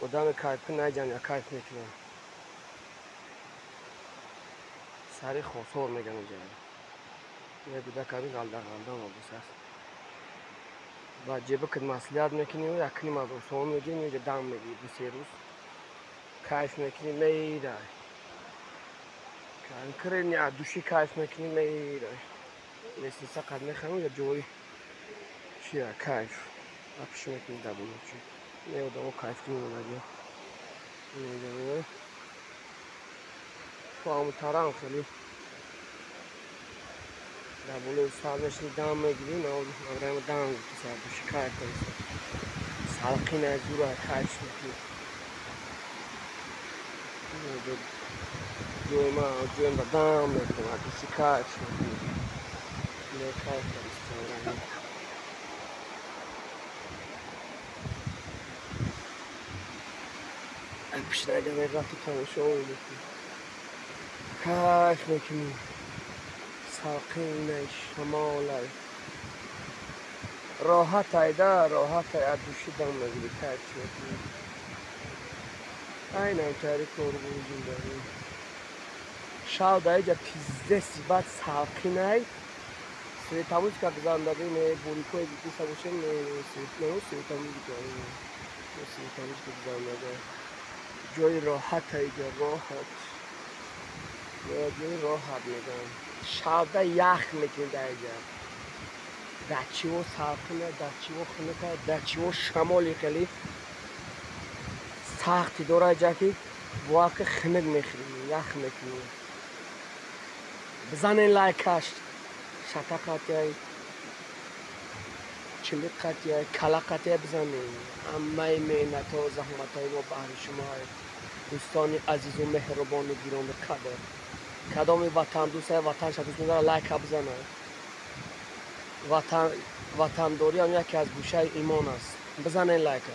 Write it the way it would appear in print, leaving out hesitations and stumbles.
Одами кайф кун наҷан я кайф мекунам. Сари хосор меган инҷа. Мегуда ками ғалда ғалда мабус аст. Ба ҷеба кид маслиҳат мекунӣ, якним аз осон мегирӣ, инҷа дам мегирӣ 2-3 рӯз. Кайф мекунӣ, мейрай. Конкретно аз души кайф мекунӣ, мейрай. Лестница қад мехарам, инҷа ҷои чия кайф. Апш мекунӣ дабулочи. Не одамо кайф кунӣ монадиё. Инҷа фаҳмтарам хеле. Дар болои сар мешини дам мегирӣ, наврама дам гуфти сар души кайф кунӣ. Салқина зура кайф мекунӣ. Ҷойма ҷойма дам мекунам, души кайф мекунӣ. Не кайф кардистам. Пишнага мерафту тамошо мекунӣ. Кайф мекунӣ. Салқинай, шамолай. Роҳат айда, роҳат ай, аз души дам мегирӣ, кайф мекунӣ. Айнан тари корбури зиндагӣ. Шав дар иҷа пиздеси баъд салқинай. Светомузика гузарондагӣ не, бурикҳои диса бошем, не, светомузика, светомузика гузарондагӣ. Ҷои роҳат иҷа, роҳат. Ҷои роҳат мегӯям. Шавда ях мекунӣ дар иҷа. Дар чиво салқина, дар чиво хунука, дар чиво шамоли хеле сахти дора иҷа ки бояд ки хунук мехӯрӣ, ях мекунӣ. Бизанен лайкаш. Шата қатяй, чилиқ қатяй, кала қатяй бизанен. Ҳамаи меҳнатҳо, заҳматҳои мо баҳри шумо, дӯстони азизу меҳрубону гиромӣ қадр. Кадоми ватандӯст ватанша дӯст медорад, лайка бизанад. Ватандориам яке аз гӯшаи имон аст. Бизанен лайка.